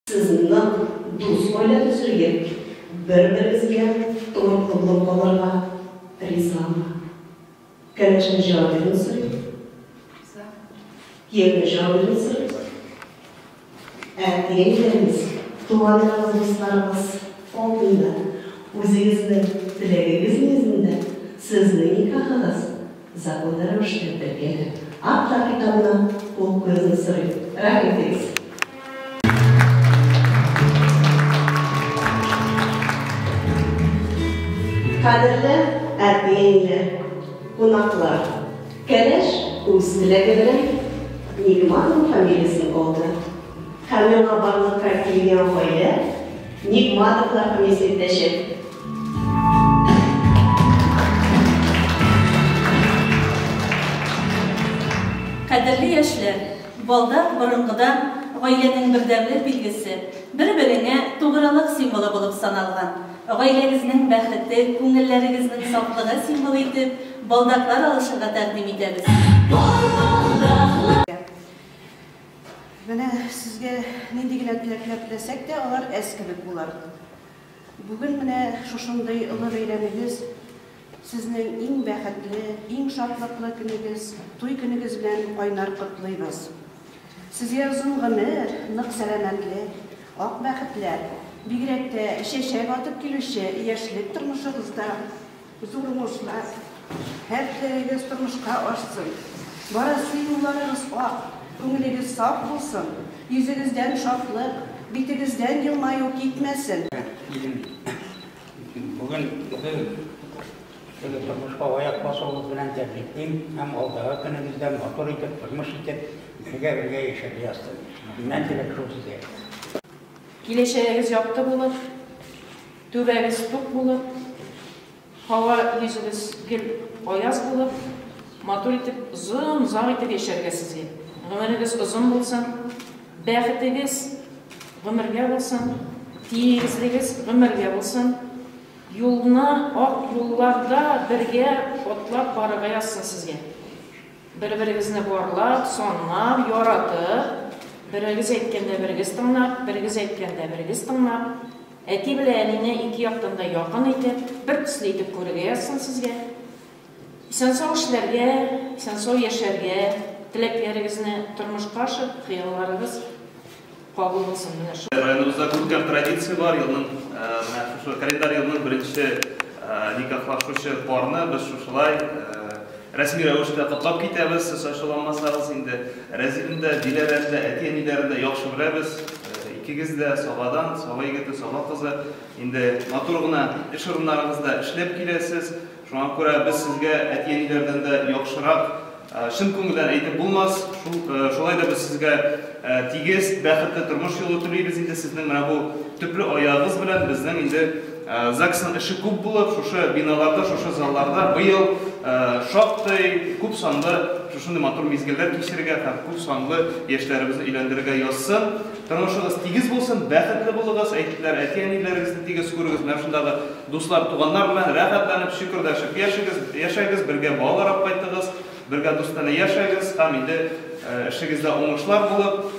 Сез нык дус гаилә төзергә, бер-берегезгә тугрылыклы булып калырга ризамы? Кәләшнең җавап бирүен сорыйм. Риза. Кияүнең җавап бирүен сорыйм. Әти-әниләрегез, туганнарыгыз, дусларыгыз алдында үзегезнең теләгегез нигезендә сезнең никахыгыз законлы рәвештә теркәлә. Актлар китабына кул куюыгызны сорыйм. Рәхим итегез. Кадерле әти-әниләр, кунаклар! Кәләш үз теләге белән Нигматова фамилиясен алды һәм яңа барлыкка килгән гаилә Нигматовлар фамилиясен йөртәчәк. Кадерле яшьләр! Балдак борынгыдан гаиләнең бердәмлек билгесе, бер-береңә тугрылык символы булып саналган. Гаиләгезнең бәхете, күңелләрегезнең сафлыгы символы итеп, балдаклар алышырга тәкъдим итәбез. Менә сезгә нинди генә теләкләр теләсәк тә, алар әз кебек булыр. Бүген менә шушындый олы бәйрәмегез, сезнең иң бәхетле, иң шатлыклы көнегез, туй көнегез белән кайнар котлыйбыз. Сезгә озын гомер, нык сәламәтлек, ак бәхетләр, бигрәк тә чәчәк атып килүче яшьлек тормышыгызда зур уңышлар, һәр теләгегез тормышка ашсын, барасы юлларыгыз ак, күңелегез саф булсын, йөзегездән шатлык, битегездән елмаю китмәсен. Килен, бүген без теге тормышка аяк басуыбыз белән тәбриклим һәм алдагы көнегездә матур итеп, тормыш итеп, бергә-бергә яшәргә язсын. Миннән теләк шул сезгә. Киләчәгегез якты булыр, түбәгез тук булыр, һава йөзегез гел аяз булып, матур итеп, озын, озак итеп яшәргә сезгә. Гомерегез озын булсын, бәхетегез гомергә булсын, тигезлегез гомергә булсын. Юлны ак юлларда бергә атлап барырга язсын сезгә. Бер-берегезне барлап, санап, яратып, берегез әйткәндә берегез тыңлап, берегез әйткәндә берегез тыңлап, әти белән әнине ике яктан да якын итеп, бер төсле итеп күрергә язсын сезгә. Исән-сау эшләргә, исән-сау яшәргә, теләкләрегезне тормышка ашып, хыялларыгыз кабул булсын. Менә шул. Районыбызда күркәм традиция бар, елның менә шушы календарь елның беренче никахлашучы парны без шушылай рәсми рәвештә котлап китәбез, сез ачуланмасагыз инде. Рәзилне дә, Диләрәне дә, әти-әниләрен дә яхшы беләбез. Икегез дә Сабадан, Саба егете, Саба кызы. Инде матур гына эш урыннарыгызда эшләп киләсез. Шуңа күрә без сезгә әти-әниләрдән дә яхшырак, чын күңелдән әйтеп булмас, шул, шулай да без сезгә тигез, бәхетле тормыш юлы телибез инде. Сезнең менә бу төпле аягыгыз белән безнең инде ЗАГСның эше күп булып, шушы биналарда, шушы залларда быел шактый күп санлы шушындый матур мизгелләр кичерергә һәм күп санлы яшьләребезне өйләндерергә язсын. Тормышыгыз тигез булсын, бәхетле булыгыз, әйттеләр, әти-әниләрегезне тигез күрегез, менә шундагы дуслар, туганнар белән рәхәтләнеп, чөкердәшеп яшегез, яшәгез, бергә балалар алып кайтыгыз, бергә дустанә яшәгез һәм инде эшегездә уңышлар булып,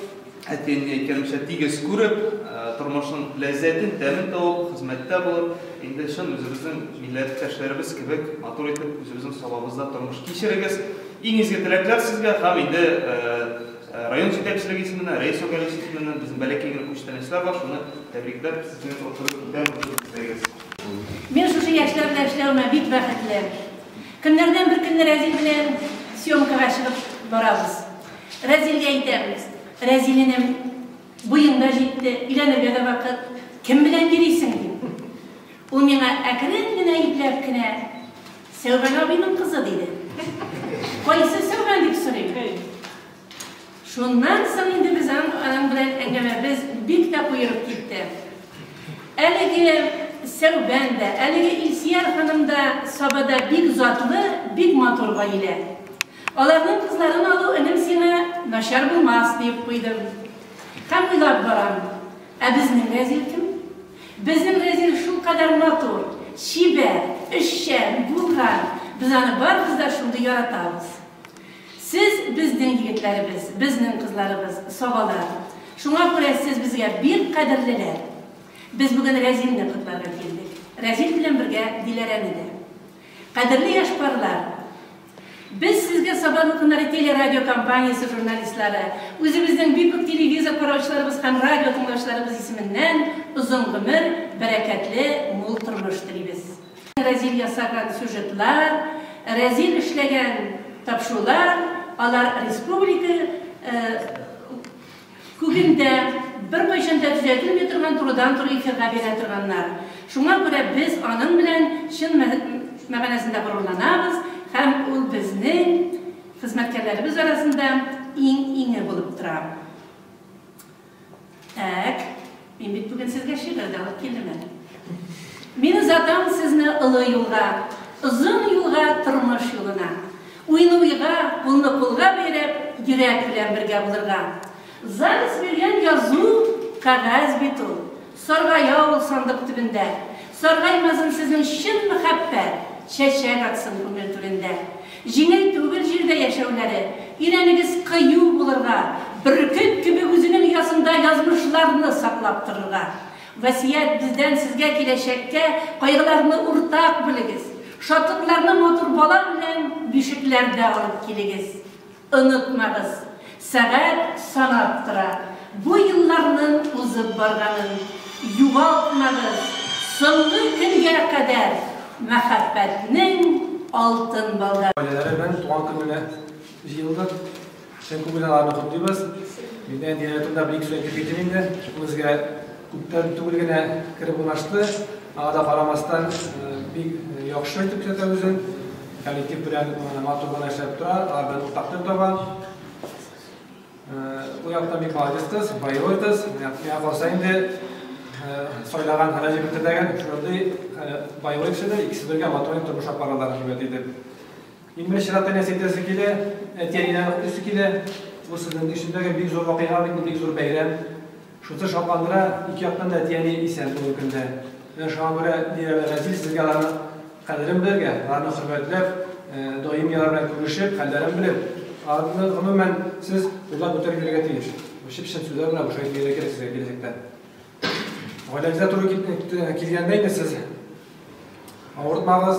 әти-әнине әйткәнемчә тигез күреп, тормышның ләззәтен, тәмен табып, хезмәттә булып, инде чын үзебезнең милләттәшләребез кебек матур итеп үзебезнең Сабабызда тормыш кичерегез. Иң изге теләкләр сезгә һәм инде Район җитәкчелеге исеменнән, Рәис Огалевич исеменнән безнең бәләкәй генә күчтәнәчләр бар, шуны тәбрикләп, сезне тапшырып китәм, рөхсәт итсәгез. Мин шушы яшьләр белән эшләвемә бик бәхетле. Көннәрдән бер көнне Рәзил белән съемкага чыгып барабыз. Рәзилгә әйтәм, Рәзил энем, буең да җитте, өйләнергә дә вакыт, кем белән йөрисең, дим. Ул миңа әкрен генә, ипләп кенә, Сәүбән абыйның кызы, диде. Кайсы Сәүбән, дип сорыйм. Шуннан соң инде без аның белән әңгәмәбез бик тә куерып китте. Әлеге Сәүбән дә, әлеге Илсөяр ханым да Сабада бик затлы, бик матур гаилә. Аларның кызларын алу, энем, сиңа начар булмас, диеп куйдым. Һәм уйлап барам, ә безнең Рәзил кем? Безнең Рәзил шулкадәр матур, чибәр, эшчән, булган, без аны барыбыз да шундый яратабыз. Сез, безнең егетләребез, безнең кызларыбыз, сабалар. Шуңа күрә сез безгә бик кадерлеләр. Без бүген Рәзилне котларга килдек. Рәзил белән бергә Диләрәне дә. Кадерле яшь парлар, без сезгә Саба дулкыннары телерадиокомпаниясе журналистлары, үзебезнең бик күп телевизор караучыларыбыз һәм радио тыңлаучыларыбыз исеменнән озын гомер, бәрәкәтле, мул тормыш телибез. Рәзил ясаган сюжетлар, Рәзил эшләгән тапшырулар, алар республика күгендә беркайчан да төзәтелми торган турыдан-туры эфирга бирә торганнар. Шуңа күрә без аның белән чын мәгънәсендә горурланабыз һәм ул безнең хезмәткәрләребез арасында иң-иңе булып тора. Так, мин бит бүген сезгә шигырь дә алып килдем әле. Мин озатам сезне олы юлга, озын юлга, тормыш юлына. Уйны уйга, кулны кулга бәйләп, йөрәк белән бергә булырга. ЗАГС биргән язу кәгазь бит ул. Саргая ул сандык төбендә. Саргаймасын сезнең чын мәхәббәт, чәчәк атсын күңел түрендә. Җиңел түгел җирдә яшәүләре, өйрәнегез кыю булырга, бөркет кебек үзенең оясында язмышларны саклап торырга. Васыять бездән сезгә киләчәккә кайгыларны уртак бүлегез, шатлыкларны матур бала белән бишекләрдә алып килегез. Онытмагыз, сәгать санап тора, бу елларның узып барганын. Югалтмагыз, соңгы көнгә кадәр мәхәббәтнең алтын балдагын. Гаиләләре белән туган көненә җыелдык. Чын күңелдән аларны котлыйбыз. Мин дә әниләре турында бер-ике сүз әйтеп китим инде. Ул безгә күптән түгел генә кереп урнашты. Аңа да карамастан, бик яхшы итеп күрсәтә үзен. Коллектив белән матур гына эшләп тора, алар белән уртак тел таба. Ул яктан бик молодец кыз, боевой кыз. Миңа калса инде сайлаган Рәҗәп Бетердәген шундый боевой кешедер, икесе бергә матур итеп тормыш алып баралар, әйбәт итеп. Иң беренче чиратта нәрсә әйтәсе килә, әти-әниләрне котлыйсы килә. Бу сезнең өчен дә бик зур вакыйга бит, бик зур бәйрәм. Шунысы шатландыра, ике яктан да әти-әни исән бүгенге көндә. Менә шуңа күрә, Диләрә белән Рәзил, сезгә аларның кадерен белергә, аларны хөрмәтләп, даими алар белән күрешеп, хәлләрен белеп, аларны гомумән сез куллап күтәреп йөрергә тиеш. Бу чып-чын сүзләр менә бу шулай дияргә кирәк сезгә киләчәктә. Гаиләгездә туры килгәндә инде сез авыртмагыз,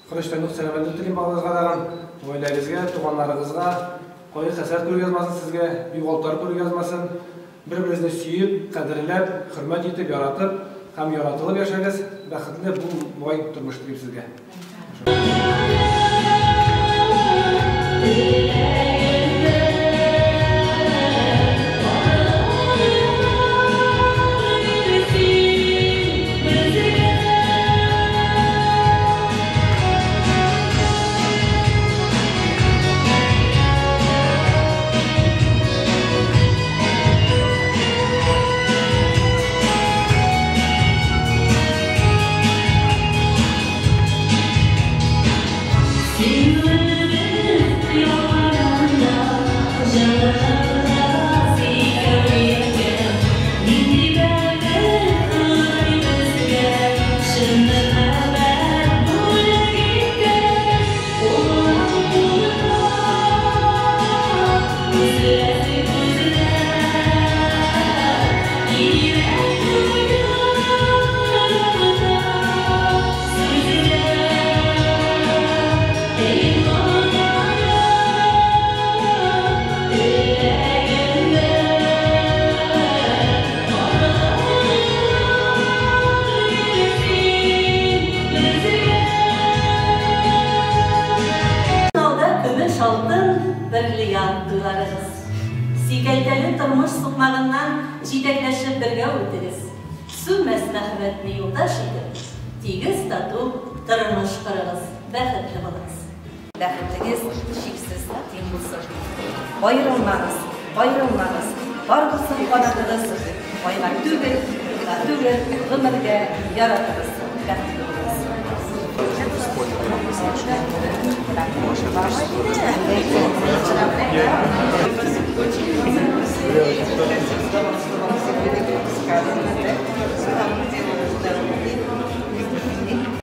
корычтай нык сәламәтлек телим балагызга тагын, гаиләгезгә, туганнарыгызга, кайгы-хәсрәт күрергә язмасын сезгә, югалтулар күрергә язмасын. Бер-берегезне сөеп, кадерләп, хөрмәт итеп, яратып һәм яратылып яшәгез, бәхетле, бай тормыш телим сезгә. Сикәлтәле тормыш сукмагыннан җитәкләшеп бергә үтегез. Сүнмәс мәхәббәтне юлдаш итеп, тигез тату тормыш корыгыз, бәхетле булыгыз. Бәхетегез чиксез киң булсын. Аерылмагыз, аерылмагыз, бар булсын канатыгыз, айга түгел, юлга түгел, гомергә яратыгыз, бәхетле булыгыз.